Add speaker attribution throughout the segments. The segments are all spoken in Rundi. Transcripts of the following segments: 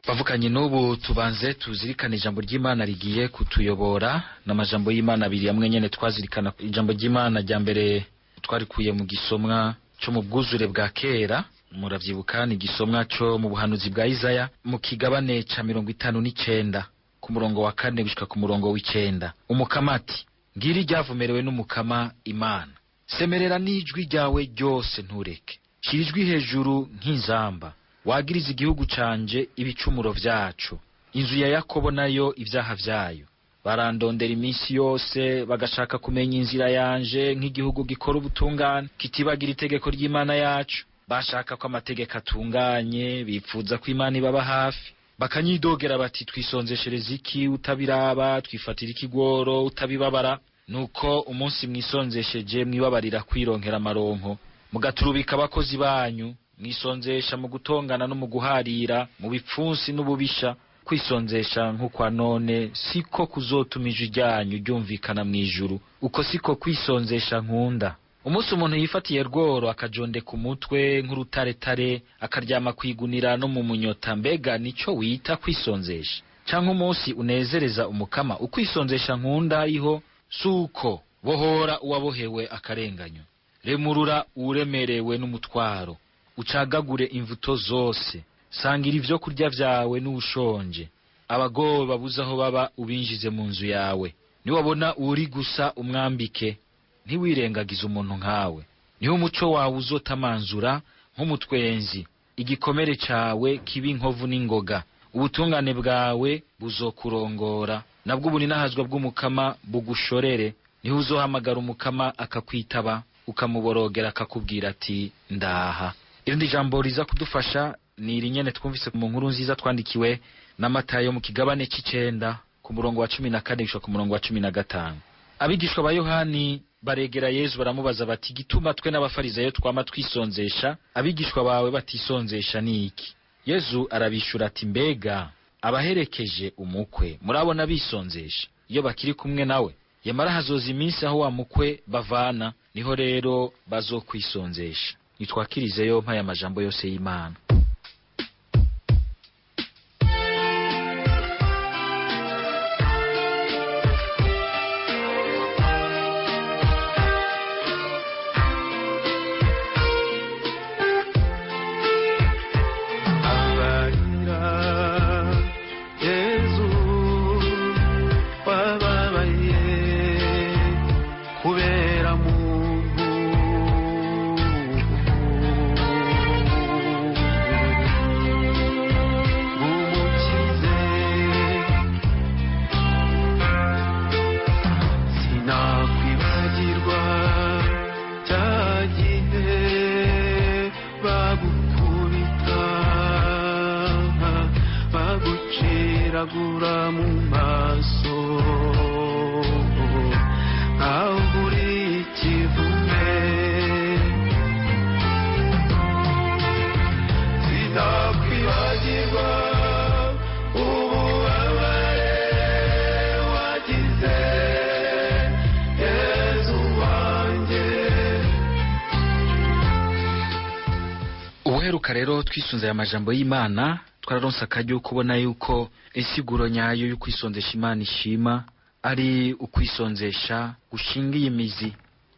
Speaker 1: Bavukanye, n'ubu tubanze tuzirikane ijambo ry'Imana rigiye kutuyobora, n'amajambo y'Imana abiri amwe nyene twazirikana. Ijambo ry'Imana rya mbere twarikuye mu gisomwa co mu bwuzure bwa kera, muravyibuka, ni igisomwa co mu buhanuzi bwa Isaya mu kigabane ca 59 ku murongo wa 4 gushika ku murongo w'9. Umukama ati: ngiri ryavumerewe n'Umukama Imana, semerera n'ijwi ryawe ryose, ntureke, shira ijwi hejuru nk'inzamba, wagiriza igihugu canje ibicumuro vyaco, inzu ya Yakobo nayo ivyaha vyayo. Barandondera iminsi yose, bagashaka kumenya inzira yanje, nk'igihugu gikora ubutungane, kitibagira itegeko ry'Imana yacu. Bashaka ko amategeko atunganye, bipfuza ko Imana ibaba hafi. Bakanyidogera bati: twisonzeshereza iki utabiraba, twifatira ikigoro utabibabara? Nuko umunsi mwisonzesheje mwibabarira kwironkera amaronko, mugaturubika abakozi banyu, mwisonzesha mu gutongana no mu guharira, mu bipfunsi n'ububisha. Kwisonzesha nk'ukwa none siko kuzotuma ijwi ryanyu ryumvikana mw'ijuru, uko siko kwisonzesha nkunda. Umunsi umuntu yifatiye rworo, akajondeka umutwe nk'urutaretare, akaryama kwigunira no mu munyota, mbega nico wita kwisonzesha? Canke umunsi unezereza Umukama? Ukwisonzesha nkunda ariho suko bohora uwabohewe akarenganyo, remurura uwuremerewe n'umutwaro, ucagagure imvuto zose, sangira ivyo kurya vyawe n'uwushonje, abagowe babuze aho baba ubinjize mu nzu yawe. Niwabona uri gusa umwambike, ntiwirengagize umuntu nkawe. Niho umuco wawe uzotamanzura nk'umutwenzi, igikomere cawe kiba inkovu n'ingoga. Ubutungane bwawe buzokurongora, nabwo ubuninahazwa bw'Umukama bugushorere. Niho uzohamagara Umukama akakwitaba, ukamuborogera akakubwira ati: ndaha. Irindi jambo riza kudufasha ni iri nyene twumvise mu nkuru nziza twandikiwe na Matayo mu kigabane c'9 ku murongo wa 14 gushika ku murongo wa 15. Abigishwa ba Yohani baregera Yezu baramubaza bati: gituma twe n'abafarisayo twama twisonzesha, abigishwa bawe batisonzesha ni iki? Yezu arabishura ati: mbega abaherekeje umukwe murabona bisonzesha iyo bakiri kumwe nawe? Yamara hazoza iminsi aho wa mukwe bavana, niho rero bazokwisonzesha. Nitwakirizeyo mpaya amajambo yose y'Imana.
Speaker 2: Abarira Yezu wababaye kubera muntu, umukize. Sinakwibagirwa cya gihe bagukubita, baguciragura mu maso, nkaho uri ikivume. Sinakwibagirwa ububabare wagize, Yezu wanjye.
Speaker 1: Ubuheruka rero twisunze aya majambo y'Imana, twararonse akaryo kubona yuko insiguro nyayo yo kwisonzesha Imana ishima ari ukwisonzesha gushingiye imizi,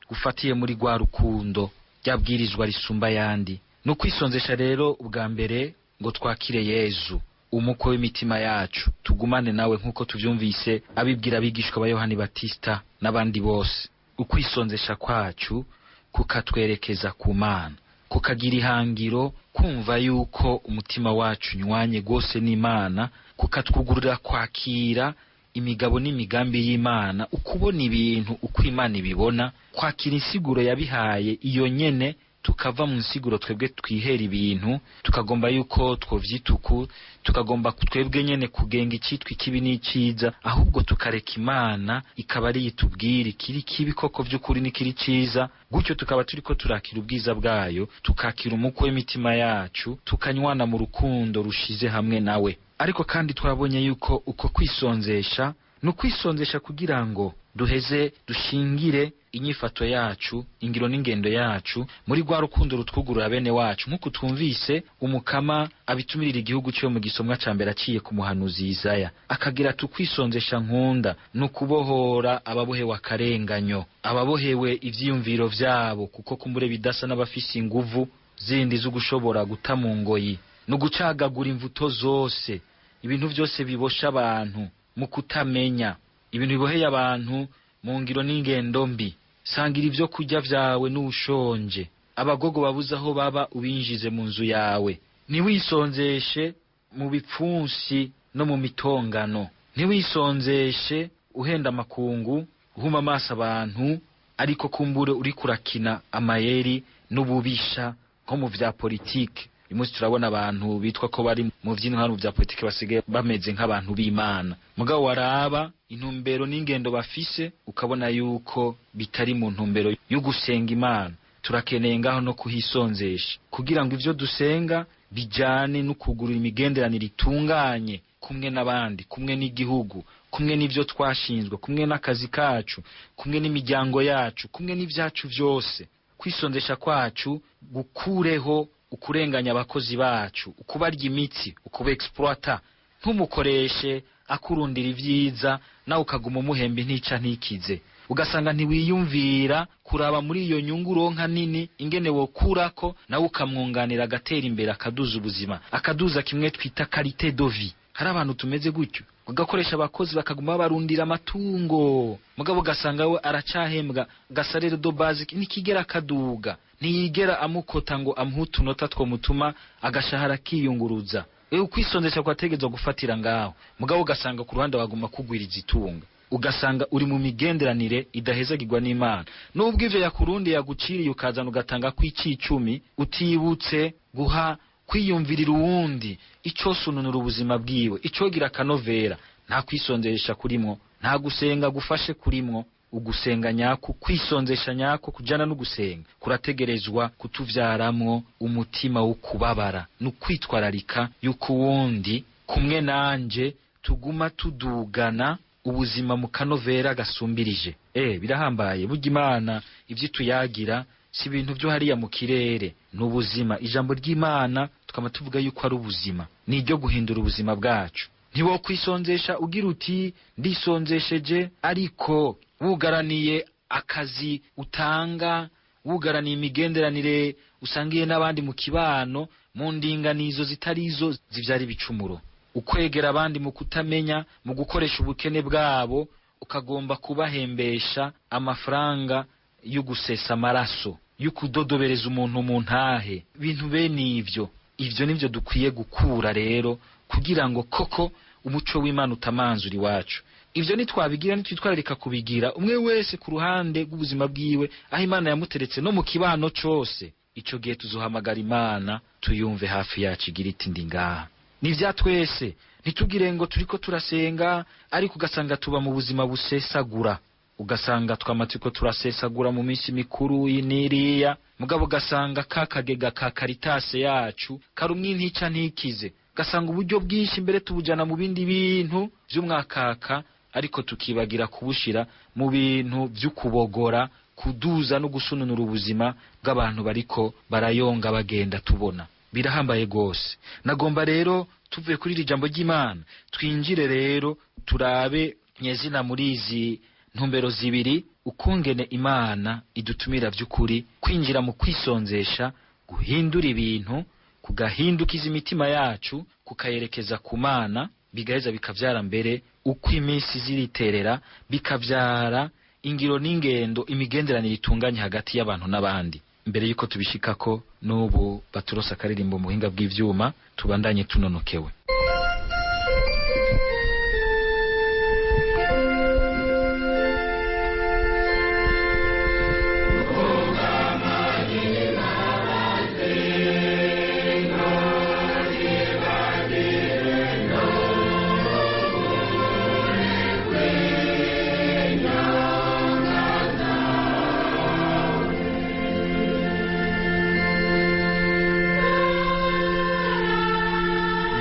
Speaker 1: gufatiye muri rwa rukundo ryabwirizwa risumba yandi. Ni ukwisonzesha rero ubwa mbere ngo twakire Yezu umukwe w'imitima yacu, tugumane nawe nk'uko tuvyumvise abibwira abigishwa ba Yohani Batista n'abandi bose. Ukwisonzesha kwacu kukatwerekeza ku Mana, kukagira ihangiro kumva yuko umutima wacu unywanye rwose n'Imana, kukatwugurura kwakira imigabo n'imigambi y'Imana, ukubona ibintu uko Imana ibibona, kwakira insiguro yabihaye iyo nyene, tukava mu nsiguro twebwe twihera ibintu, tukagomba yuko twovyituku, tukagomba twebwe nyene kugenga icitwa ikibi n'iciza, ahubwo tukareka Imana ikaba ari itubwira ikiri kibi koko vy'ukuri n'ikiri ciza. Gutyo tukaba turiko turakira ubwiza bwayo, tukakira umukwe w'imitima yacu, tukanywana mu rukundo rushize hamwe nawe. Ariko kandi twabonye yuko uko kwisonzesha Ni ukwisonzesha kugira ngo duheze dushingire inyifato yacu, ingiro n'ingendo yacu muri rwa rukundo rutwugurura bene wacu, nk'uko twumvise umukama abitumirira igihugu cyo mu gisomwa ca mbere aciye ku muhanuzi Yesaya, akagira ati ukwisonzesha nkunda ni ukubohora ababohewe akarenganyo, ababohewe ivyiyumviro vyabo, kuko kumbure bidasa n'abafise inguvu zindi zo gushobora guta mu ngoyi, ni ugucagagura imvuto zose, ibintu vyose bibosha abantu mu kutamenya, ibintu biboheye abantu mu ngiro n'ingendo mbi. Sangira ibyo kurya vyawe n'ushonje, abagogo babuze aho baba ubinjize mu nzu yawe. Ntiwisonzeshe mu bipfunsi no mu mitongano, ntiwisonzeshe uhenda amakungu, uhuma amaso abantu, ariko kumbure uriko urakina amayeri n'ububisha nko mu vya politike. Uyu munsi turabona abantu bitwa ko bari mu vy'intwaro mu vya politike basigaye bameze nk'abantu b'Imana, mugabo waraba intumbero n'ingendo bafise ukabona yuko bitari mu ntumbero yo gusenga Imana. Turakeneye ngaho no kuhisonzesha kugira ngo ivyo dusenga bijane no kugurura imigenderanire itunganye kumwe n'abandi, kumwe n'igihugu, kumwe n'ivyo twashinzwe, kumwe n'akazi kacu, kumwe n'imiryango yacu, kumwe n'ivyacu vyose. Kwisonzesha kwacu gukureho ukurenganya abakozi bacu, ukubarya imitsi, ukuba exploiter. Ntumukoreshe akurundira ivyiza nawe ukaguma umuhemba intica ntikize, ugasanga ntiwiyumvira kuraba muri iyo nyungu uronka nini ingene wokurako, nawe ukamwunganira agatera imbere, akaduza ubuzima, akaduza kimwe twita qualité de vie. Hari abantu tumeze gutyo, ugakoresha abakozi bakaguma babarundira amatungo, mugabo ugasanga we aracahembwa gasarere do basic, ntikigera akaduga, ntiyigera amukota ngo amuhe utunota twomutuma agashahara kiyunguruza. Ukwisondesha kwategerezwa gufatira ngaho, mugabo ugasanga ku ruhande baguma kugwiriza itunga, ugasanga uri mu migenderanire idahezagirwa n'Imana. Nubwo ivyo yakurundi yaguciriye ukazana ugatanga kw'icicumi, utibutse guha kwiyumvirira uwundi icosununura ubuzima bwiwe, icogira akanovera. Nta kwisonzesha kurimwo, nta gusenga gufashe kurimwo. Ugusenga nyako, kwisonzesha nyako kujana no gusenga kurategerezwa kutuvyaramwo umutima wo kubabara no kwitwararika yuko uwundi kumwe nanje tuguma tudugana ubuzima mu kanovera gasumbirije. Birahambaye burya Imana ivyo tuyagira si ibintu vyo hariya mu kirere, ni ubuzima. Ijambo ry'Imana tukaba tuvuga yuko ari ubuzima, ni iryo guhindura ubuzima bwacu. Ntiwokwisonzesha ugira uti ndisonzesheje, ariko wugaraniye akazi utanga, wugaraniye imigenderanire usangiye n'abandi mu kibano, mu ndinganizo zitari izo zivyara ibicumuro, ukwegera abandi mu kutamenya, mu gukoresha ubukene bwabo, ukagomba kubahembesha amafaranga yo gusesa amaraso, yo kudodobereza umuntu mu ntahe, ibintu bene ivyo. Ivyo nivyo dukwiye gukura rero kugira ngo koko umuco w'Imana utamanzura iwacu. Ivyo nitwabigira, nitwitwararika kubigira, umwe wese ku ruhande rw'ubuzima bwiwe aho Imana yamuteretse no mu kibano cose, ico gihe tuzohamagara Imana tuyumve hafi yacu igira iti ndi ngaha. Ni vya twese, ntitugire ngo turiko turasenga ariko ugasanga tuba mu buzima busesagura, ugasanga twama turiko turasesagura mu minsi mikuru iyi n'iriya, mugabo ugasanga ka kagega ka karitase yacu karumwe intica ntikize, ugasanga uburyo bwinshi mbere tubujana mu bindi bintu vy'umwakaka, ariko tukibagira kubushira mu bintu vy'ukubogora, kuduza no gusununura ubuzima bw'abantu bariko barayonga bagenda tubona. Birahambaye gose. Nagomba rero tuvuye kuri iri jambo ry'Imana twinjire rero turabe nyezina muri izi ntumbero zibiri ukungene Imana idutumira vy'ukuri kwinjira mu kwisonzesha, guhindura ibintu, kugahindukiza imitima yacu, kukayerekeza ku Mana, bigaheza bikavyara mbere uko iminsi ziriterera, bikavyara ingiro n'ingendo, imigenderanire itunganye hagati y'abantu n'abandi. Mbere yuko tubishikako n'ubu baturosa akaririmbo mu buhinga bw'ivyuma, tubandanye tunonokewe.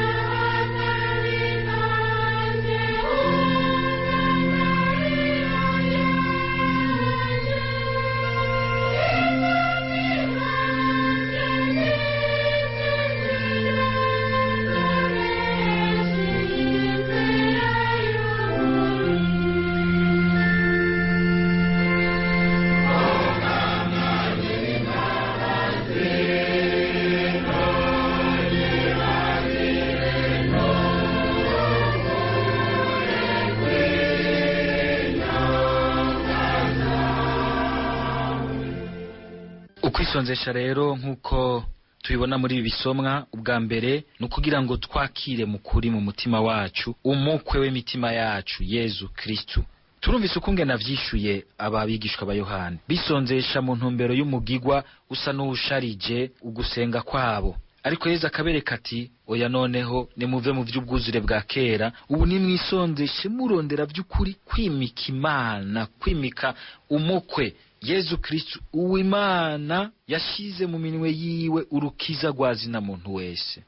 Speaker 3: Thank you.
Speaker 1: Ukwisonzesha rero nk'uko tubibona muri ibi bisomwa, ubwa mbere ni ukugira ngo twakire mu kuri mu mutima wacu umukwe w'imitima yacu Yezu Kristu. Turumvise ukungene avyishuye aba bigishwa ba Yohana bisonzesha mu ntumbero y'umugigwa usa n'uwusharije ugusenga kwabo, ariko Yezu akabereka ati oya, noneho nimuve mu vy'ubwuzure bwa kera, ubu nimwisonzeshe murondera vy'ukuri kwimika Imana, kwimika umukwe Yezu Kristu, uw'Imana yashize mu minwe yiwe urukiza rwa zina muntu wese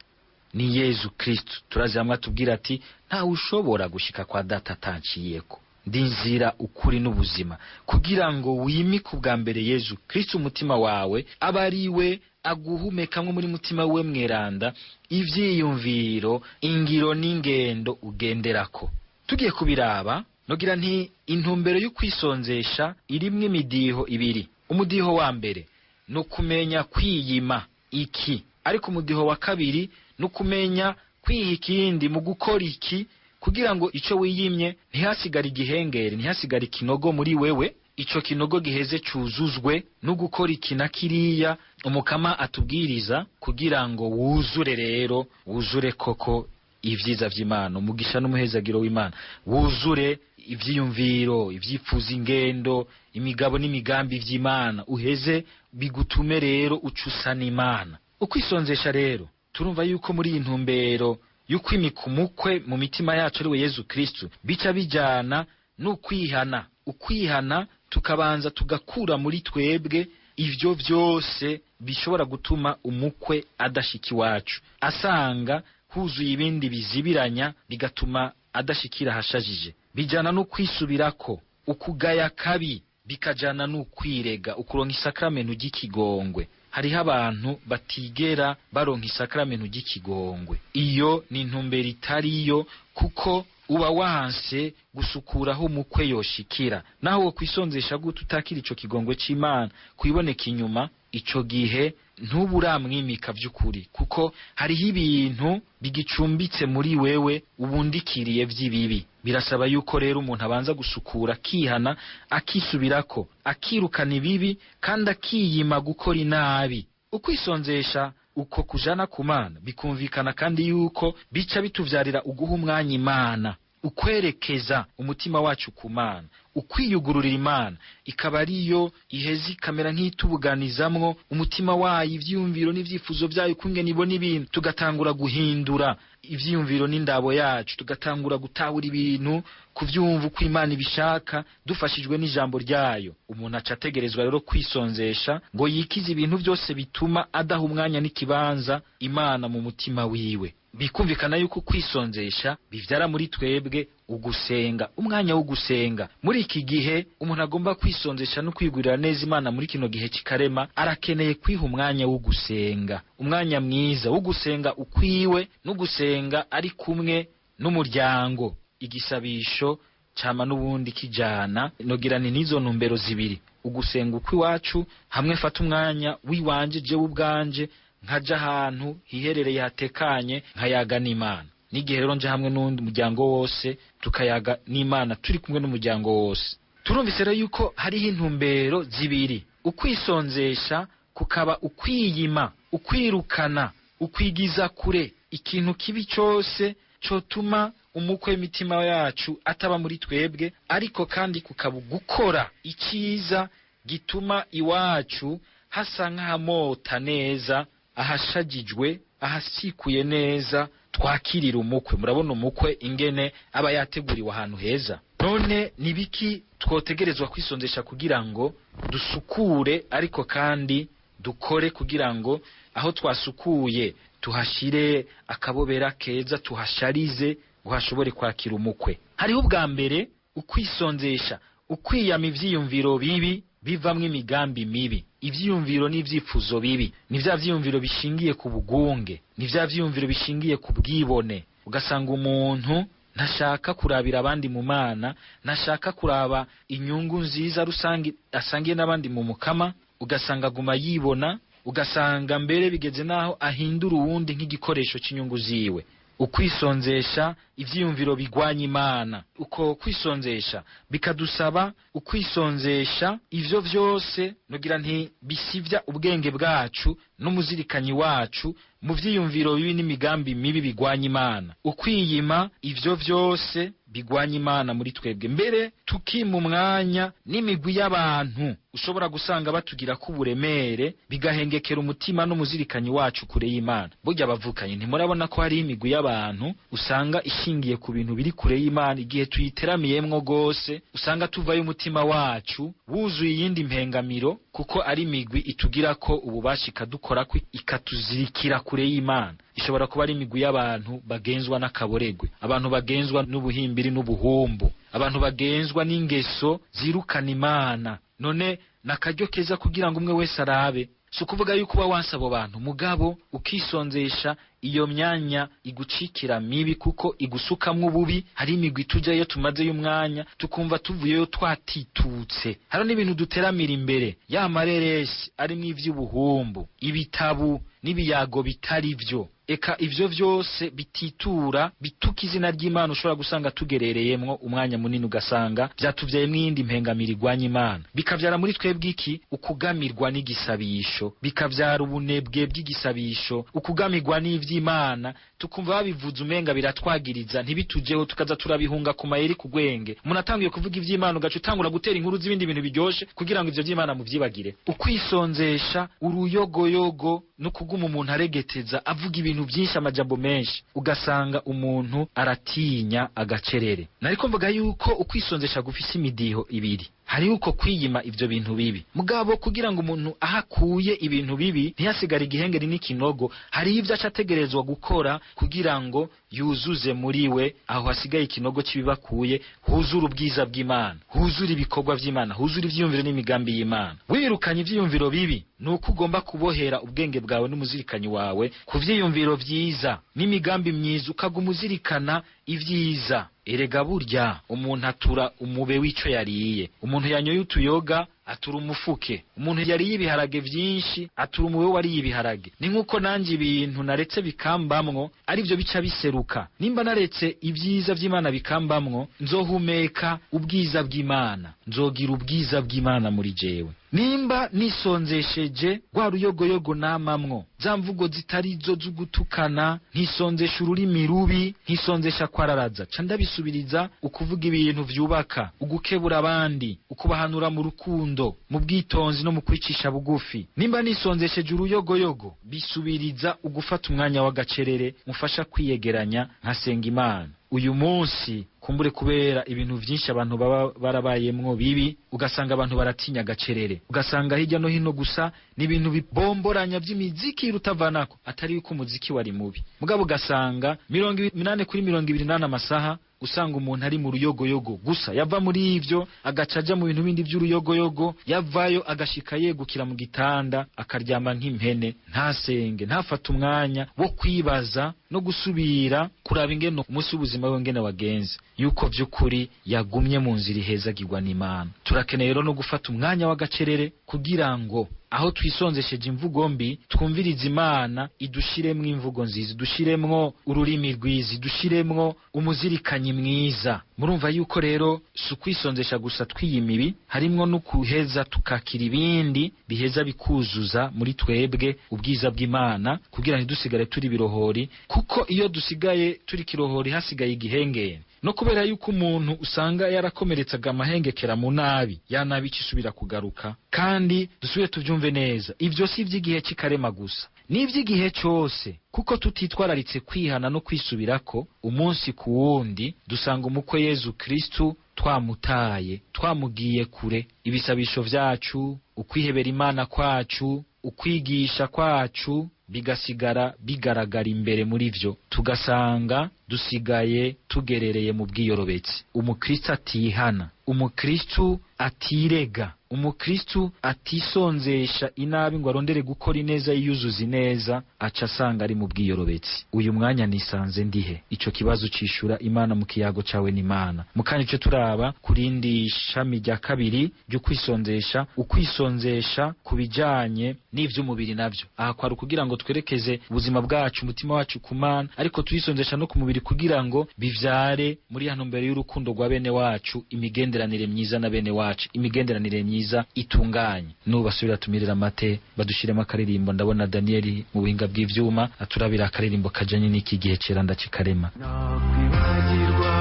Speaker 1: ni Yezu Kristu. Turazi hamwe atubwira ati ntawe ushobora gushika kwa data atanciyeko, ndi inzira, ukuri n'ubuzima. Kugira ngo wimike ubwa mbere Yezu Kristu umutima wawe, abe ari we aguhumekamwe muri mutima we mweranda ivyiyumviro, ingiro n'ingendo ugenderako. Tugiye kubiraba nogira nti intumbero y'ukwisonzesha irimwo imidiho ibiri. Umudiho wa mbere ni ukumenya kwiyima iki, ariko umudiho wa kabiri ni ukumenya kwiha ikindi mu gukora iki, kugira ngo ico wiyimye ntihasigare igihengeri, ntihasigare ikinogo muri wewe, ico kinogo giheze cuzuzwe no gukora iki na kiriya umukama atubwiriza, kugira ngo wuzure rero, wuzure koko ivyiza vy'Imana, umugisha n'umuhezagiro w'Imana, wuzure ivyiyumviro, ivyifuza, ingendo, imigabo n'imigambi vy'Imana, uheze bigutume rero uca usa n'Imana. Ukwisonzesha rero turumva yuko muri iyi ntumbero y'ukwimika umukwe mu mitima yacu ariwe Yezu Kristu, bica bijana n'ukwihana. Ukwihana tukabanza tugakura muri twebwe ivyo vyose bishobora gutuma umukwe adashika iwacu, asanga huzuye ibindi bizibiranya bigatuma adashikira ahashajije. Bijana no kwisubirako, ukugaya kabi, bikajana n'ukwirega, ukuronka isakramentu ry'ikigongwe. Hariho abantu batigera baronka isakramentu ry'ikigongwe. Iyo ni intumbero itariyo, kuko uba wanse gusukura aho umukwe yoshikira. Naho wo kwisonzesha gute utakira ico kigongwe c'Imana kwiboneka inyuma, ico gihe ntuburamwimika vy'ukuri, kuko hariho ibintu bigicumbitse muri wewe ubundikiriye vy'ibibi. Birasaba yuko rero umuntu abanza gusukura, akihana, akisubirako, akirukana ibibi kandi akiyima gukora inabi. Ukwisonzesha uko kujana ku Mana bikumvikana kandi yuko bica bituvyarira uguha umwanya Imana, ukwerekeza umutima wacu ku Mana, ukwiyugururira Imana, ikaba ariyo iheza ikamera nk'itubuganizamwo umutima wayo, ivyiyumviro n'ivyifuzo vyayo, ukungene ibona ibintu, tugatangura guhindura ivyiyumviro n'indabo yacu, tugatangura gutahura ibintu, kuvyumva uko Imana ibishaka, dufashijwe n'ijambo ryayo. Umuntu aca ategerezwa rero kwisonzesha ngo yikize ibintu byose bituma adaha umwanya n'ikibanza Imana mu mutima wiwe. Bikumvikana yuko kwisonzesha bivyara muri twebwe ugusenga, umwanya wo gusenga. Muri iki gihe umuntu agomba kwisonzesha no kwigurira neza Imana muri kino gihe cy'ikarema, arakeneye kwiha umwanya wo gusenga, umwanya mwiza wo gusenga ukwiwe no gusenga ari kumwe n'umuryango. Igisabisho cama n'ubundi kijana nogira ni n'izo ntumbero zibiri: ugusenga ukw'iwacu, hamwe fata umwanya w'iwanje jewe ubwanje, nkaja ahantu hiherereye hatekanye nkayaga n'Imana, n'igihe rero nje hamwe n'undi muryango wose tukayaga n'Imana turi kumwe n'umuryango wose. Turumvise rero yuko hariho intumbero zibiri: ukwisonzesha kukaba ukwiyima, ukwirukana, ukwigiza kure ikintu kibi cyose cotuma umukwe w'imitima yacu ataba muri twebwe, ariko kandi kukaba gukora icyiza gituma iwacu hasa nk'ahamota neza, ahashagijwe, ahasikuye neza, twakirira umukwe. Murabona umukwe ingene aba yateguriwe ahantu heza. None ni biki twotegerezwa kwisonzesha kugira ngo dusukure, ariko kandi dukore kugira ngo aho twasukuye tuhashire akabobera keza, tuhasharize ngo hashobore kwakira umukwe? Hariho ubwa mbere ukwisonzesha, ukwiyama ivyiyumviro bibi bivamwo imigambi mibi. Ivyiyumviro n'ivyifuzo bibi ni vya vyiyumviro bishingiye ku bugunge, ni vya vyiyumviro bishingiye ku bwibone. Ugasanga umuntu ntashaka kurabira abandi mu Mana, ntashaka kuraba inyungu nziza rusange asangiye n'abandi mu mukama, ugasanga aguma yibona, ugasanga mbere bigeze n'aho ahindura uwundi nk'igikoresho cy'inyungu ziwe. Ukwisonzesha ivyiyumviro bigwanya Imana. Uko kwisonzesha bikadusaba ukwisonzesha ivyo vyose, nogira nti bisivya ubwenge bwacu n'umuzirikanyi wacu mu vyiyumviro bibi n'imigambi mibi bigwanya Imana. Ukwiyima ivyo vyose bigwanya Imana muri twebwe, mbere tukima umwanya n'imigwi y'abantu ushobora gusanga batugira ko uburemere, bigahengekera umutima n'umuzirikanyi wacu kure y'Imana. Burya abavukanye, ntimurabona ko hari imigwi y'abantu usanga ishingiye ku bintu biri kure y'Imana? Igihe tuyiteramiyemwo gose, usanga tuvayo umutima wacu wuzuye iyindi mpengamiro, kuko ari imigwi itugira ko ububasha, ikadukorako, ikatuzirikira kure y'Imana. Ishobora kuba ari imigwi y'abantu bagenzwa n'akaboregwe, abantu bagenzwa n'ubuhimbiri n'ubuhumbu, abantu bagenzwa n'ingeso zirukana Imana. None nakaryo keza kugira ngo umwe wese arabe. Si ukuvuga yuko uba wanse abo bantu, mugabo ukisonzesha iyo myanya igucikira mibi, kuko igusukamwo ububi. Hari imigwi tujyayo, tumazeyo umwanya, tukumva tuvuyeyo twatitutse. Hari n'ibintu duteramira imbere ya mareresi arimwo ivy'ubuhumbu, ibitabu n'ibiyago bitari vyo, eka ivyo vyose bititura, bituka izina ry'Imana, ushobora gusanga tugerereyemwo umwanya munini, ugasanga vyatuvyayemwo iyindi mpengamiro igwanya Imana, bikavyara muri twebwe iki? Ukugamirwa n'igisabisho, bikavyara ubunebwe bw'igisabisho, ukugamirwa n'ivy'Imana, tukumva babivuze umenga biratwagiriza, ntibitujeho, tukaza turabihunga ku mayeri, ku gwenge. Umuntu atanguye kuvuga ivy'Imana, ugaca utangura gutera inkuru z'ibindi bintu biryoshe kugira ngo ivyo vy'Imana muvyibagire. Ukwisonzesha uruyogoyogo no kuguma umuntu aregeteza, avuga ibintu byinshi, amajambo menshi, ugasanga umuntu aratinya agacerere. Nariko mvuga yuko ukwisonzesha gufise imidiho ibiri. Hariho uko kwiyima ivyo bintu bibi, mugabo kugira ngo umuntu ahakuye ibintu bibi ntihasigare igihengeri n'ikinogo, hariho ivyo aca ategerezwa gukora kugira ngo yuzuze muri we aho hasigaye ikinogo cy'ibibakuye, huzure ubwiza bw'Imana, huzure ibikorwa vy'Imana, huzure ivyiyumviro n'imigambi y'Imana. Wirukanye ivyiyumviro bibi, ni uko ugomba kubohera ubwenge bwawe n'umuzirikanyi wawe ku vyiyumviro vyiza n'imigambi myiza, ukaguma uzirikana ivyiza. Erega burya umuntu atura umube w'ico yariye. Umuntu yanyoye utuyoga atura umufuke, umuntu yariye ibiharage vyinshi atura umube wariye ibiharage. Ni nk'uko nanje ibintu naretse bikambamwo arivyo bica biseruka. Nimba naretse ibyiza vy'Imana bikambamwo, nzohumeka ubwiza bw'Imana, nzogira ubwiza bw'Imana muri jewe. Nimba nisonzesheje rwa ruyogoyogo namamwo, za mvugo zitari zo z'ugutukana, ntisonzesha ururimi rubi, ntisonzesha kwararaza, ca ndabisubiriza ukuvuga ibintu vyubaka, ugukebura abandi, ukubahanura mu rukundo, mu bwitonzi no mu kwicisha bugufi. Nimba nisonzesheje uruyogoyogo, bisubiriza ugufata umwanya w'agacerere mufasha kwiyegeranya nkasenga Imana. Uyu munsi kumbure kubera ibintu vyinshi abantu baba barabayemwo bibi, ugasanga abantu baratinya agacerere, ugasanga hirya no hino gusa ni ibintu bibomboranya vy'imiziki rutavanako. Atari yuko umuziki wari mubi, mugabo ugasanga 80 kuri 28 amasaha usanga umuntu ari mu ruyogoyogo gusa. Yava muri ivyo agaca aja mu bintu bindi vy'uruyogoyogo, yavayo agashika yegukira mu gitanda akaryama nk'impene, ntasenge, ntafate umwanya wo kwibaza no gusubira kuraba ingene umunsi w'ubuzima we ngene wagenze, yuko vy'ukuri yagumye mu nzira ihezagirwa n'Imana. Turakeneye rero no gufata umwanya w'agacerere kugira ngo aho twisonzesheje imvugo mbi, twumvirize Imana idushiremwo imvugo nziza, idushiremwo ururimi rwiza, idushiremwo umuzirikanyi mwiza. Murumva yuko rero si ukwisonzesha gusa twiyima ibi, harimwo no kuheza tukakira ibindi biheza bikuzuza muri twebwe ubwiza bw'Imana, kugira ntidusigare turi birohori, kuko iyo dusigaye turi kirohori hasigaye igihengeri. No kubera yuko umuntu usanga yarakomeretsaga amahengekera mu nabi, ya nabi icisubira kugaruka. Kandi dusubire tuvyumve neza, ivyo si ivy'igihe c'ikarema gusa, ni ivy'igihe cose, kuko tutitwararitse kwihana no kwisubirako, umunsi ku wundi dusanga umukwe Yezu Kristu twamutaye, twamugiye kure. Ibisabisho vyacu, ukwihebera Imana kwacu, ukwigisha kwacu bigasigara bigaragara imbere muri vyo, tugasanga Dusigaye tugerereye mu bwiyorobetsi. Umukristo atihana, umukristo atirega, umukristo atisonzesha inabi ngo arondere gukora ineza yiyuzuza ineza, aca asanga ari mu bwiyorobetsi. Uyu mwanya nisanze ndihe? Ico kibazo cishura Imana mu kiyago cawe n'Imana. Mukanya ico turaba kurindi shami rya kabiri ryo kwisonzesha, ukwisonzesha ku bijanye n'ivy'umubiri navyo. Aha kwari ukugira ngo twerekeze ubuzima bwacu, umutima wacu ku Mana, ariko tuyisonzesha no ku mubiri kugira ngo bivyare muri hano mbere y'urukundo rwa bene wacu, imigenderanire myiza na bene wacu, imigenderanire myiza itunganye. Nubasubira tumirira amate badushiremo akaririmbo. Ndabona Daniel mu buhinga bw'ivyuma aturabira akaririmbo kajanye n'iki gihe cera ndakikarema.
Speaker 2: Nakwibagirwa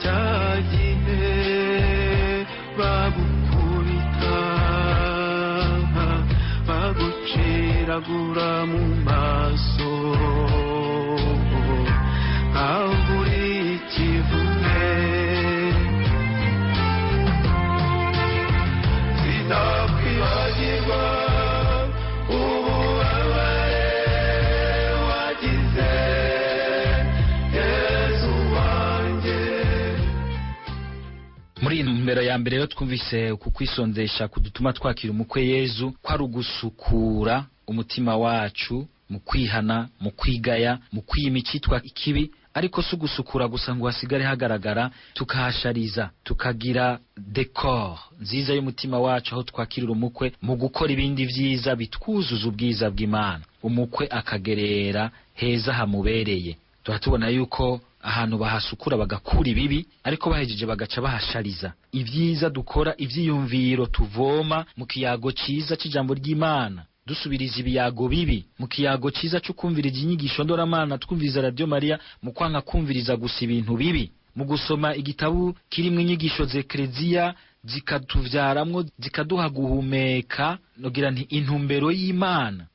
Speaker 2: cya gihe bagukubita, baguciragura mu maso, nkaho uri ikivume. Sinakwibagirwa ububabare wagize, Yezu wanjye.
Speaker 1: Muri iyi ntumbero ya mbere rero twumvise uku kwisonzesha kudutuma twakira umukwe Yezu, ko ari ugusukura umutima wacu mu kwihana, mu kwigaya, mu kwima icyitwa ikibi, ariko si ugusukura gusa ngo hasigare hagaragara, tukahashariza, tukagira decor nziza y'umutima wacu aho twakirira umukwe mu gukora ibindi vyiza bitwuzuza ubwiza bw'Imana, umukwe akagerera heza hamubereye. Tuba tubona yuko ahantu bahasukura bagakura ibibi, ariko bahejeje bagaca bahashariza. Ibyiza dukora, ivyiyumviro tuvoma mu kiyago ciza c'ijambo ry'Imana, dusubiriza ibiyago bibi mu kiyago ciza cyo kumviriza inyigisho ndoramana, twumviriza Radio Maria, mu kwanka kumviriza gusa ibintu bibi, mu gusoma igitabu kirimwo inyigisho z'Ekleziya zikatuvyaramwo, zikaduha guhumeka, nogira nti intumbero y'Imana.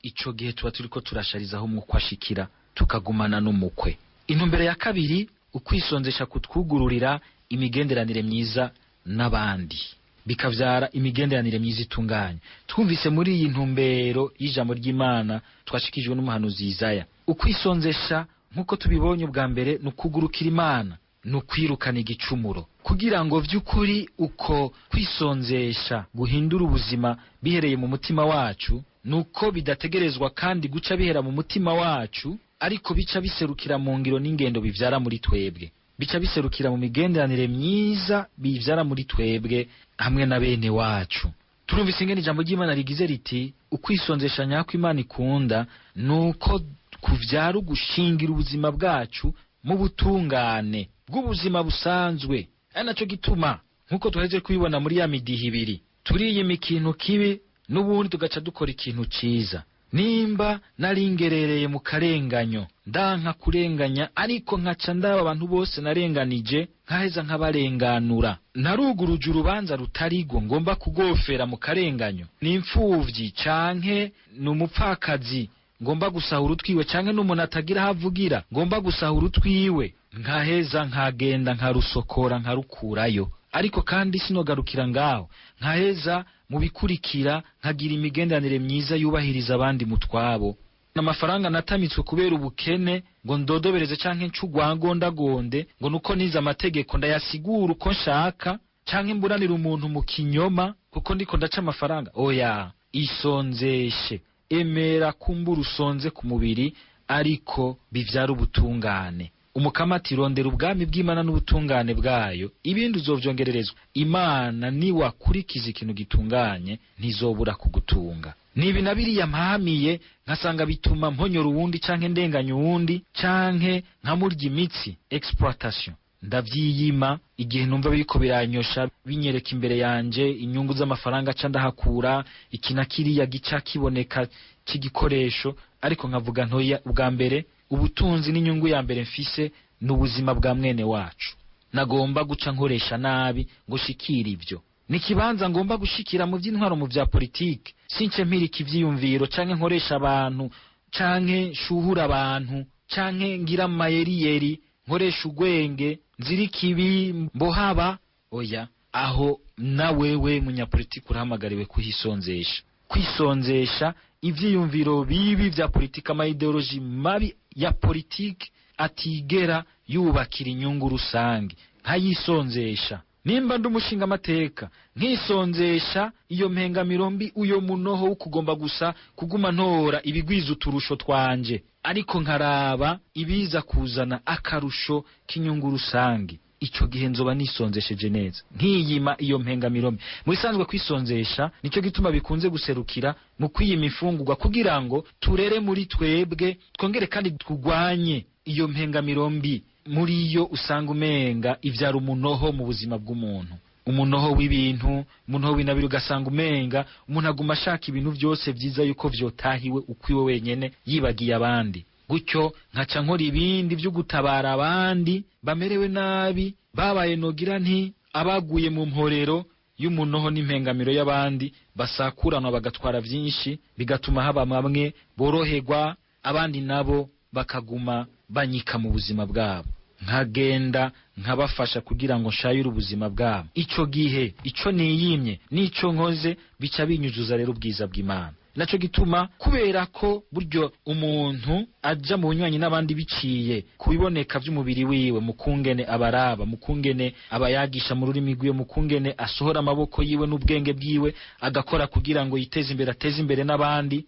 Speaker 1: Ico gihe tuba turiko turashariza aho umukwe ashikira, tukagumana n'umukwe. Intumbero ya kabiri, ukwisonzesha kutwugururira imigenderanire myiza n'abandi, bikavyara imigenderanire myiza itunganye. Twumvise muri iyi ntumbero y'ijambo ry'Imana twashikijwe n'umuhanuzi Isaya, ukwisonzesha nk'uko tubibonye ubwa mbere ni ukugurukira Imana, ni ukwirukana igicumuro, kugira ngo vy'ukuri uko kwisonzesha guhindura ubuzima bihereye mu mutima wacu. Nuko bidategerezwa kandi guca bihera mu mutima wacu, ariko bica biserukira mu ngiro n'ingendo bivyara muri twebwe, bica biserukira mu migenderanire myiza bivyara muri twebwe hamwe na bene wacu. Turumvise ingene ijambo ry'Imana rigize riti ukwisonzesha nyako Imana ikunda nuko kuvyara ugushingira ubuzima bwacu mu butungane bw'ubuzima busanzwe. Ari naco gituma nk'uko duhejeje kubibona muri ya midiho ibiri, turiyima ikintu kibi n'ubundi tugaca dukora ikintu ciza. Nimba naringerereye mu karenganyo, ndanka kurenganya, ariko nkaca ndaba abantu bose narenganije nkaheza nkabarenganura, naruguruje urubanza rutarigwo ngomba kugofera mu karenganyo, ni imfuvyi canke ni umupfakazi ngomba gusahura utwiwe, canke n'umuntu atagira aho avugira ngomba gusahura utwiwe, nkaheza nkagenda nkarusokora nkarukurayo. Ariko kandi sinogarukira ngaho, nkaheza mu bikurikira nkagira imigenderanire myiza yubahiriza abandi mu twabo. N'amafaranga natamitswe kubera ubukene ngo ndodobereze canke ncugwangondagonde ngo nuko nize amategeko ndayasigura uko nshaka, canke mburanira umuntu mu kinyoma kuko ndiko ndaca amafaranga. Oya, isonzeshe, emera kumbura usonze ku mubiri, ariko bivyara ubutungane. Umukama ati rondera ubwami bw'Imana n'ubutungane bwayo, ibindi uzovyongererezwa. Imana niwakurikiza ikintu gitunganye ntizobura kugutunga. Nibi na biriya mpahamiye nkasanga bituma mponyora uwundi canke ndenganya uwundi canke nkamurya imitsi, exploitation, ndavyiyima igihe numva biriko biranyosha, binyereka imbere yanje inyungu z'amafaranga ca ndahakura, iki na kiriya gica kiboneka c'igikoresho, ariko nkavuga ntoya ubwa mbere ubutunzi n'inyungu ya mbere mfise ni ubuzima bwa mwene wacu, nagomba guca nkoresha nabi ngo shikire ivyo. Ni kibanza ngomba gushikira mu vy'intwaro, mu vya politike, since mpirika ivyiyumviro canke nkoresha abantu canke nshuhura abantu canke ngira amayeriyeri nkoresha ugwenge nzirika ibi mbohaba. Oya, aho na wewe munyapolitike urahamagariwe kuhisonzesha, kwisonzesha ivyiyumviro bibi vya politike, ama ideoloji mabi ya politike atigera yubakira inyungu rusange, nkayisonzesha. Nimba ndi umushinga amateka, nkisonzesha iyo mpengamiro mbi, uyo munoho wo kugomba gusa kuguma ntora ibigwiza uturusho twanje, ariko nkaraba ibiza kuzana akarusho k'inyungu rusange, ico gihe nzoba nisonzesheje neza, nkiyima iyo mpengamiro mbi. Mu bisanzwe kwisonzesha nicyo gituma bikunze guserukira mu kwiyima imfungurwa, kugira ngo turere muri twebwe, twongere kandi turwanye iyo mpengamiro mbi. Muri yo usanga umenga ivyara umunoho mu buzima bw'umuntu, umunoho w'ibintu, umunoho w'inabiri, ugasanga umenga umuntu aguma ashaka ibintu vyose vyiza yuko vyotahiwe ukwiwe wenyene, yibagiye abandi. Gutyo nkaca nkora ibindi vyo gutabara abandi bamerewe nabi, babaye nogira nti abaguye mu mporero y'umunoho n'impengamiro y'abandi, basakuranwa bagatwara vyinshi, bigatuma haba bamwe boroherwa, abandi nabo bakaguma banyika mu buzima bwabo. Nkagenda nkabafasha kugira ngo nshayure ubuzima bwabo. Ico gihe ico niyimye n'ico nkoze bica binyuzuza rero ubwiza bw'Imana. Naco gituma kubera ko buryo umuntu aja mu bunywanyi n'abandi biciye kubiboneka vy'umubiri wiwe, mu kungene abaraba, mu kungene abayagisha mu rurimi rwiwe, mu kungene asohora amaboko yiwe n'ubwenge bwiwe agakora kugira ngo yiteze imbere, ateze imbere n'abandi.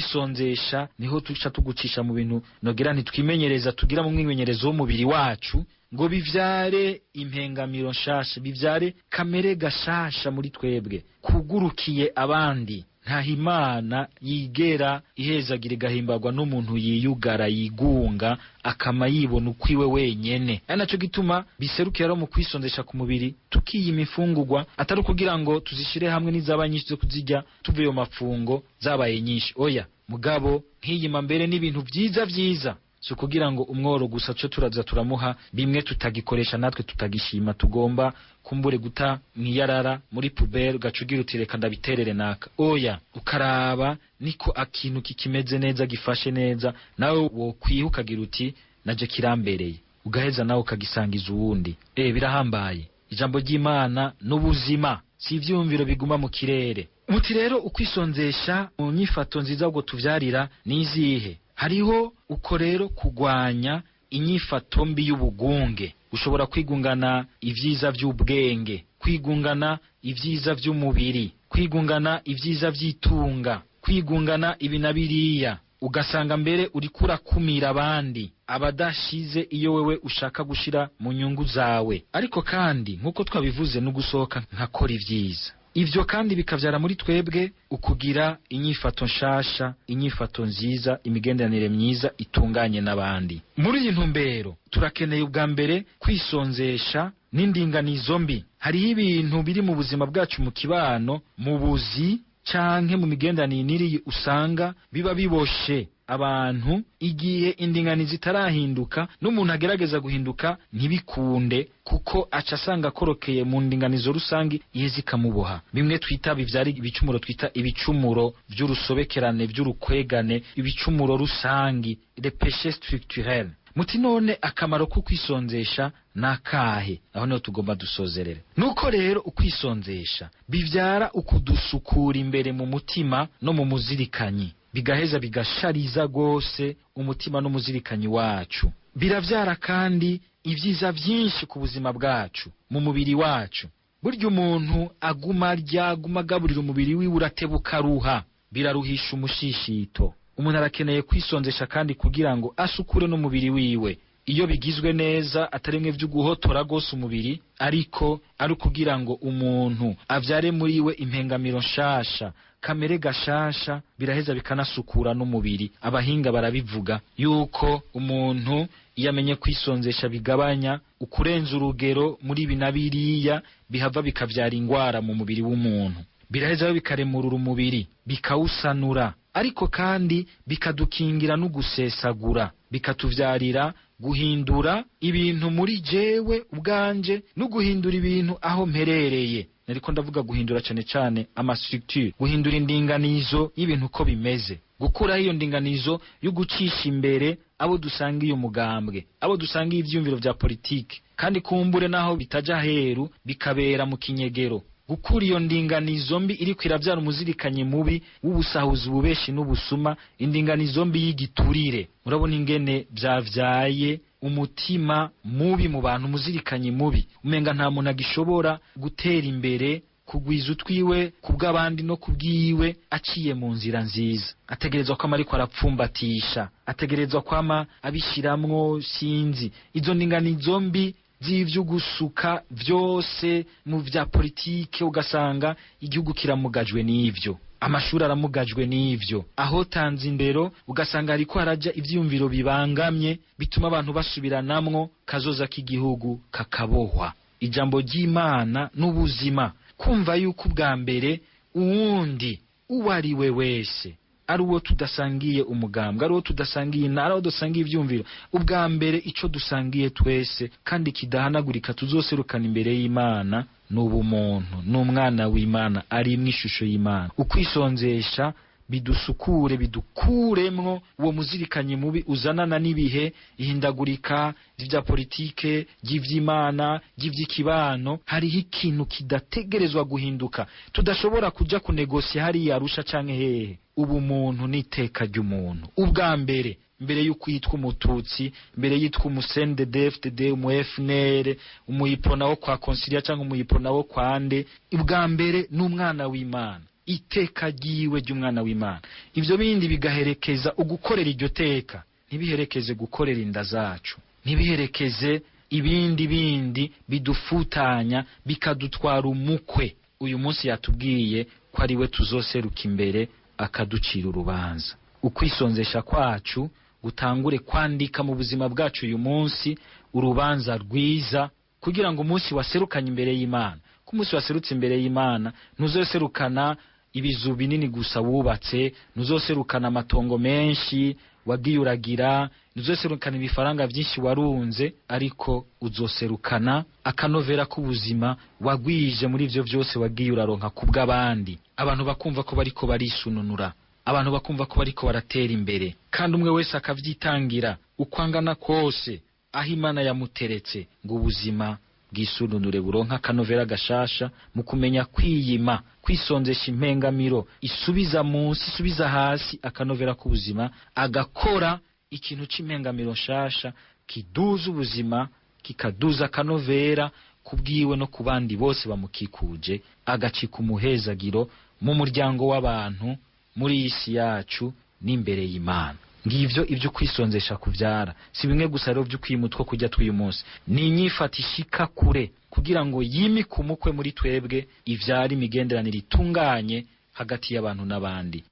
Speaker 1: Ukwisonzesha niho tuca tugucisha mu bintu nogira ntitwimenyereza, tugira mu mwimenyerezo w'umubiri wacu, ngo bivyare impengamiro nshasha, bivyare kamere gashasha muri twebwe kugurukiye abandi. Ntaho Imana yigera ihezagira igahimbagwa n'umuntu yiyugara, yigunga, akama yibona ukwiwe wenyene. Ari naco gituma biserukira rero mu kwisonzesha ku mubiri, tukiyima imfungurwa, atari ukugira ngo tuzishire hamwe n'izaba nyinshi zo kuzirya tuvuye mu mafungo zabaye nyinshi, oya, mugabo nkiyima mbere n'ibintu vyiza vyiza, si ukugira ngo umworo gusa co turaza turamuha bimwe tutagikoresha natwe tutagishima, tugomba kumbure guta mwiyarara muri pubere, ugaca ugira uti reka ndabiterere naka. Oya, ukaraba niko akintu kikimeze neza, gifashe neza, nawe wokwiha ukagira uti naje kirambereye, ugaheza nawe ukagisangiza uwundi. Birahambaye. Ijambo ry'Imana n'ubuzima, si ivyiyumviro biguma mu kirere. Muti rero ukwisonzesha mu nyifato nziza ubwo tuvyarira nizihe? Hariho uko rero kugwanya inyifato mbi y'ubugunge, ushobora kwigungana ivyiza vy'ubwenge, kwigungana ivyiza vy'umubiri, kwigungana ivyiza vy'itunga, kwigungana ibi na biriya, ugasanga mbere uriko urakumira abandi abadashize iyo wewe ushaka gushira mu nyungu zawe. Ariko kandi nk'uko twabivuze, no gusohoka nkakora ivyiza, ivyo kandi bikavyara muri twebwe ukugira inyifato nshasha, inyifato nziza, imigenderanire myiza itunganye n'abandi. Muri iyi ntumbero turakeneye ubwa mbere kwisonzesha n'indinganizo mbi. Hariho ibintu biri mu buzima bwacu, mu kibano, mu buzi canke mu migenderanire n'iriyi, usanga biba biboshe abantu igihe indinganizo itarahinduka, n'umuntu agerageza guhinduka ntibikunde, kuko aca asanga akorokeye mu ndinganizo rusange iheze ikamuboha. Bimwe twita bivyara ibicumuro, twita ibicumuro vy'urusobekerane, vy'urukwegane, ibicumuro rusangi, les péchés structurels. Muti none akamaro ko kwisonzesha nakahe? Aho niho tugomba dusozerere. Nuko rero ukwisonzesha bivyara ukudusukura imbere mu mutima no mu muzirikanyi, bigaheza bigashariza gose umutima n'umuzirikanyi wacu. Biravyara kandi ivyiza vyinshi ku buzima bwacu, mu mubiri wacu. Burya umuntu aguma arya, aguma agaburira umubiri wiwe, uratebuka ruha, biraruhisha umushishito. Umuntu arakeneye kwisonzesha kandi kugira ngo asukure n'umubiri wiwe. Iyo bigizwe neza, atari bimwe vyo guhotora gose umubiri, ariko ari ukugira ngo umuntu avyare muri we impengamiro nshasha, kamere gashasha, biraheza bikanasukura n'umubiri. Abahinga barabivuga yuko umuntu iyo amenye kwisonzesha bigabanya ukurenza urugero muri ibi na biriya, bihava bikavyara ingwara mu mubiri w'umuntu. Biraheza bikaremurura umubiri, bikawusanura, ariko kandi bikadukingira no gusesagura, bikatuvyarira guhindura ibintu muri jewe ubwanje no guhindura ibintu aho mperereye. Nariko ndavuga guhindura cane cane ama structure, guhindura indinganizo y'ibintu uko bimeze, gukuraho iyo ndinganizo yo gucisha imbere abo dusanga iyo mugambwe, abo dusanga ivyiyumviro vya politike, kandi kumbure naho bitaja heru bikabera mu kinyegero. Gukura iyo ndinganizo mbi iriko iravyara umuzirikanyi mubi w'ubusahuzi, ububeshi n'ubusuma, indinganizo mbi y'igiturire. Murabona ingene vyavyaye umutima mubi mu bantu, umuzirikanyi mubi, umenga nta muntu agishobora gutera imbere, kugwiza utwiwe kubw'abandi no kubwiwe aciye mu nzira nziza. Ategerezwa kwama ariko arapfumbatisha, ategerezwa kwama abishiramwo, sinzi izo ndinganizo mbi z'ivyo gusuka vyose mu vya politike, ugasanga igihugu kiramugajwe n'ivyo, amashuri aramugajwe n'ivyo, aho tanze indero ugasanga hariko haraja ivyiyumviro bibangamye bituma abantu basubiranamwo, kazoza k'igihugu kakabohwa. Ijambo ry'Imana n'ubuzima, kumva yuko ubwa mbere uwundi uwo ari we wese, ari uwo tudasangiye umugambwe, ari uwo tudasangiye intara, ari uwo dusangiye ivyumviro, ubwa mbere ico dusangiye twese kandi kidahanagurika tuzoserukana imbere y'Imana n'ubumuntu, n'umwana w'Imana ari mw'ishusho y'Imana. Ukwisonzesha bidusukure, bidukuremwo uwo muzirikanyi mubi uzanana n'ibihe, ihindagurika ry'ivya politike, ry'ivy'Imana, ry'ivy'ikibano. Hariho ikintu kidategerezwa guhinduka, tudashobora kuja kunegosya hariya Arusha canke hehe. Ubumuntu n'iteka ry'umuntu ubwa mbere, mbere y'uko yitwa umututsi, mbere yitwa umu CNDD-FDD, umu FNL, umuyiprona wo kwa Consilia cyangwa umuyiprona wo kwa nde, ubwa mbere n'umwana w'Imana, iteka ryiwe ry'umwana w'Imana. Ivyo bindi bigaherekeza ugukorera iryo teka, ntibiherekeze gukorera inda zacu, ntibiherekeze ibindi bindi bidufutanya bikadutwara umukwe. Uyu munsi yatubwiye ko ari we tuzoseruka imbere akaducira urubanza. Ukwisonzesha kwacu gutangure kwandika mu buzima bwacu uyu munsi urubanza rwiza, kugira ngo umunsi waserukanye imbere y'Imana, ko umunsi waserutse imbere y'Imana ntuzoserukana ibizu binini gusa wubatse, ntuzoserukana amatongo menshi wagiye uragira, ntuzoserukana ibifaranga byinshi warunze, ariko uzoserukana akanovera k'ubuzima wagwije muri ivyo vyose wagiye uraronka kubw'abandi. Abantu bakumva ko bariko barisununura, abantu bakumva ko bariko baratera imbere, kandi umwe wese akavyitangira uko angana kose aho Imana yamuteretse, ngo ubuzima bwisununure, buronka akanovera gashasha mu kumenya kwiyima, kwisonzesha impengamiro isubiza munsi, isubiza hasi akanovera k'ubuzima, agakora ikintu c'impengamiro nshasha kiduza ubuzima, kikaduza akanovera kubwiwe no ku bandi bose bamukikuje, agacika umuhezagiro mu muryango w'abantu, muri iyi si yacu n'imbere y'Imana. Ngivyo ibyo kwisonzesha kuvyara. Si bimwe gusa rero vy'ukwima utwo kurya tw'uyu munsi, ni inyifata ishika kure kugira ngo yimike umukwe muri twebwe, ivyara imigenderanire itunganye hagati y'abantu n'abandi.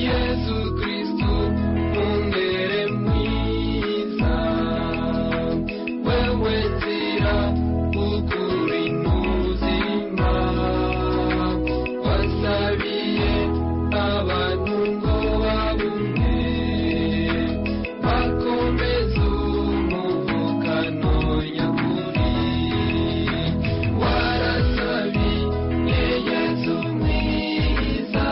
Speaker 2: Yesu Kristu mungere mwiza, wewe nzira, ukuri n'ubuzima, wasabiye abantu ngo babumwe, bakomeze umuvukano nyakuri, warasabiye Yesu mwiza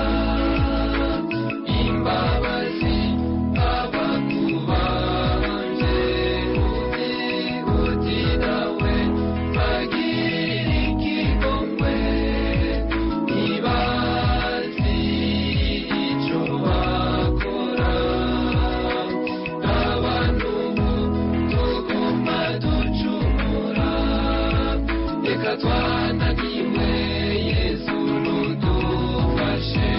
Speaker 2: imbabazi abakubanje, uti uti nawe bagirira ikigongwe, ntibazi icyo bakora, abantu ubu tuguma ducumura, reka twananiwe, Yesu nudufashe.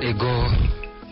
Speaker 1: Ego,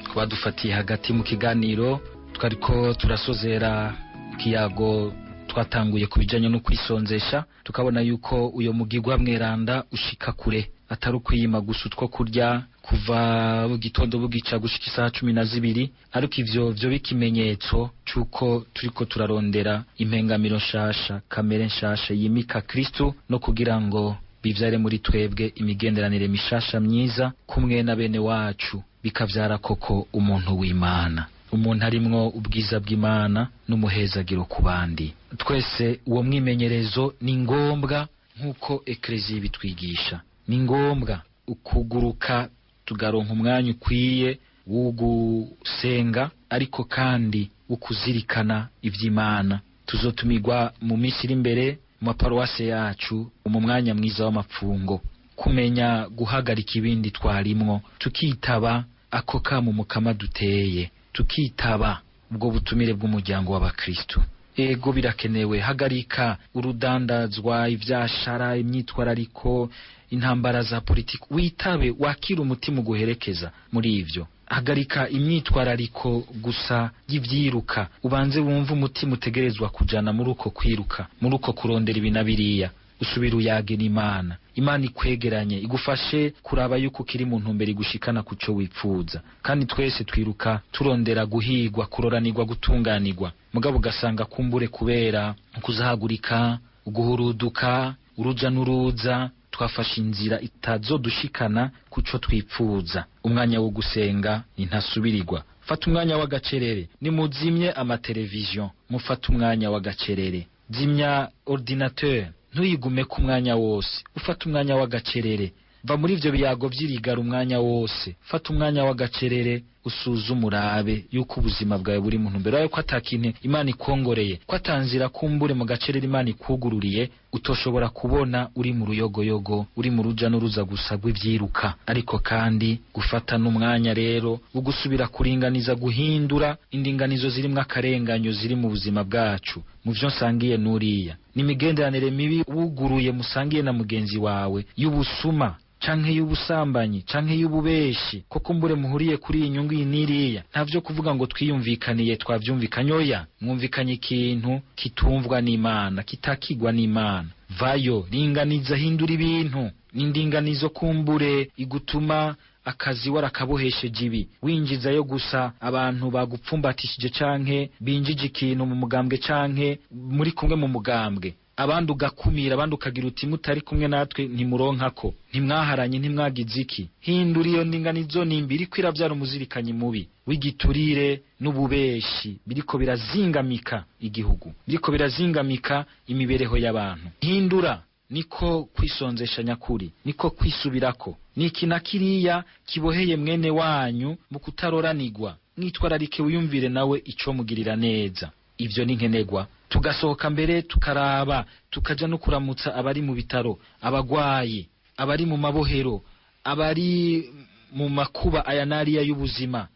Speaker 1: kuba dufatiye hagati mu kiganiro, twariko turasozera ikiyago twatanguye ku bijanye no kwisonzesha, tukabona yuko uyo mugigwa mweranda ushika kure, atari ukwiyima gusa utwo kurya kuva bugitondo bugica gushika isaha 12, ariko ivyo vyo bikimenyetso c'uko turiko turarondera impengamiro nshasha, kamere nshasha yimika Kristo, no kugira ngo bivyare muri twebwe imigenderanire mishasha myiza kumwe na bene wacu, bikavyara koko umuntu w'Imana, umuntu arimwo ubwiza bw'Imana n'umuhezagiro ku bandi. Twese uwo mwimenyerezo ni ngombwa, nk'uko ekleziya ibitwigisha, ni ngombwa ukuguruka tugaronka umwanya ukwiye wo gusenga, ariko kandi wo kuzirikana ivy'Imana. Tuzotumirwa mu minsi iri imbere mu maparuwase yacu mu mwanya mwiza w'amapfungo, kumenya guhagarika ibindi twarimwo, tukitaba ako kamo Mukama duteye, tukitaba ubwo butumire bw'umuryango w'abakristu. Ego birakenewe, hagarika urudandazwa, ivyashara, imyitwarariko, intambara za politiki, witabe, wakire umutima uguherekeza muri ivyo. Hagarika imyitwarariko gusa y'ivyiruka, ubanze wumve umutima utegerezwa kujana muri uko kwiruka, muri uko kurondera ibi na biriya. Usubire uyage n'Imana, Imana ikwegeranye, igufashe kuraba yuko ukiri mu ntumbero igushikana ku co wipfuza. Kandi twese twiruka turondera guhigwa, kuroranirwa, gutunganirwa, mugabo ugasanga kumbure kubera kuzahagurika, uguhuruduka, uruja n'uruza, twafashe inzira itazodushikana ku co twipfuza. Umwanya wo gusenga ni ntasubirirwa. Fata umwanya w'agacerere, nimuzimye amateleviziyo, mufate umwanya w'agacerere, zimya ordinateur, ntuyigume ku mwanya wose, ufate umwanya w'agacerere, va muri ivyo biyago vy'irigara umwanya wose, fata umwanya w'agacerere, usuzume urabe yuko ubuzima bwawe buri mu ntumbero yawe, ko atakintu Imana ikongoreye, ko atanzira kumbure mu gacerere Imana ikugururiye utoshobora kubona uri mu ruyogoyogo, uri mu ruja n'uruza gusa rw'ivyiruka. Ariko kandi gufata n'umwanya rero wo gusubira kuringaniza, guhindura indinganizo zirimwo akarenganyo ziri mu buzima bwacu, mu vyo nsangiye n'uriya, n'imigenderanire mibi wuguruye musangiye na mugenzi wawe, y'ubusuma canke y'ubusambanyi canke y'ububeshi, ko kumbure muhuriye kuri iyi nyungu iyi n'iriya. Ntavyo kuvuga ngo twiyumvikaniye, twavyumvikanye, oya, mwumvikanye ikintu kitumvwa n'Imana, kitakigwa n'Imana. Vayo, ringaniza, hindura ibintu. N'indinganizo kumbure igutuma akazi warakabohesheje ibi, winjizayo gusa abantu bagupfumbatishije canke binjije ikintu mu mugambwe canke muri kumwe mu mugambwe, abandi ugakumira, abandi ukagira uti mutari kumwe natwe ntimuronkako, ntimwaharanye, ntimwagize iki. Hindura iyo ndinganizo nimbi iriko iravyara umuzirikanyi mubi w'igiturire n'ububeshi, biriko birazingamika igihugu, biriko birazingamika imibereho y'abantu. Hindura, niko kwisonzesha nyakuri, niko kwisubirako. Niki na kiriya kiboheye mwene wanyu mu kutaroranirwa, mwitwararike, wiyumvire nawe ico mugirira neza. Ivyo ni nkenerwa. Tugasohoka mbere tukaraba, tukaja no kuramutsa abari mu bitaro, abagwayi, abari mu mabohero, abari mu makuba aya n'ariya y'ubuzima.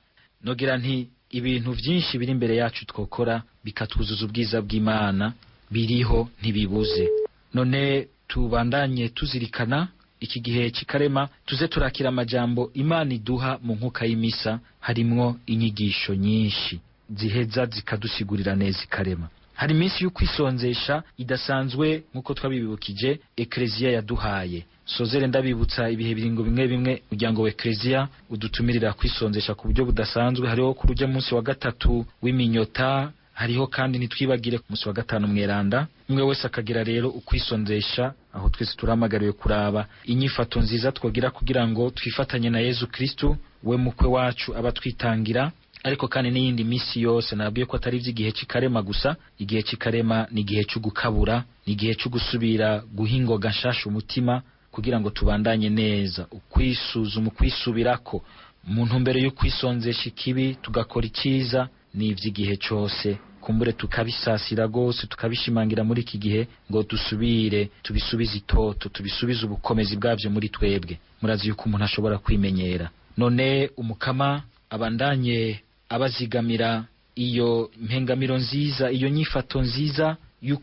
Speaker 1: Nogira nti ibintu vyinshi biri imbere yacu twokora bikatwuzuza ubwiza bw'Imana, biriho ntibibuze. None tubandanye tuzirikana iki gihe c'ikarema, tuze turakira amajambo Imana iduha mu nkuka y'imisa, harimwo inyigisho nyinshi ziheza zikadusigurira neza ikarema. Hari iminsi y'ukwisonzesha idasanzwe nk'uko twabibibukije Ekleziya yaduhaye. Sozere ndabibutsa ibihe biringo bimwe bimwe umuryango wa Ekleziya udutumirira kwisonzesha ku buryo budasanzwe. Hariho ku rujya munsi wa gatatu w'iminyota, hariho kandi ntitwibagire ku munsi wa gatanu mweranda. Umwe wese akagira rero ukwisonzesha, aho twese turahamagariwe kuraba inyifato nziza twogira kugira ngo twifatanye na Yezu Kristu, we mukwe wacu abatwitangira. Ariko kandi n'iyindi misi yose nabwiye ko atari ivy'igihe c'ikarema gusa. Igihe c'ikarema ni igihe cyo gukabura, ni igihe cyo gusubira guhingoga nshasha umutima kugira ngo tubandanye neza ukwisuzuma, ukwisubirako mu ntumbero yo kwisonzesha ikibi tugakora icyiza. Ni ivy'igihe cose, kumbure tukabisasira gose, tukabishimangira muri iki gihe ngo dusubire tubisubize itoto, tubisubize ubukomezi bwavyo muri twebwe. Murazi yuko umuntu ashobora kwimenyera. None Umukama abandanye abazigamira iyo mpengamiro nziza, iyo nyifato nziza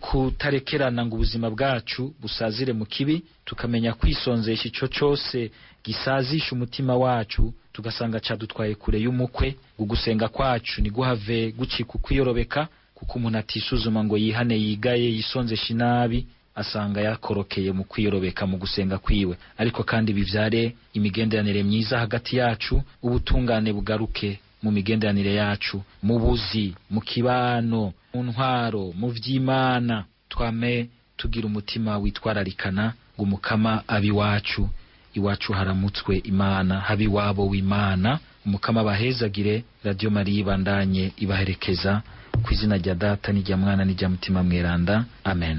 Speaker 1: y'ukutarekerana ngo ubuzima bwacu busazire mu kibi, tukamenya kwisonzesha ico cose gisazisha umutima wacu, tugasanga cadutwaye kure y'umukwe. Gusenga kwacu niguhave gucika ukwiyorobeka, kuko umuntu atisuzuma ngo yihane, yigaye, yisonzeshe inabi, asanga yakorokeye mu kwiyorobeka mu gusenga kwiwe. Ariko kandi bivyare imigenderanire myiza hagati yacu, ubutungane bugaruke mu migenderanire yacu, mu buzi, mu kibano, mu ntwaro, mu vy'Imana, twame tugira umutima witwararikana ngo Umukama abe iwacu, iwacu haramutswe Imana, habe iwabo w'Imana. Umukama abahezagire. Radio Mariya ibandanye ibaherekeza ku izina rya Data n'irya Mwana n'irya Mutima Mweranda. Amen.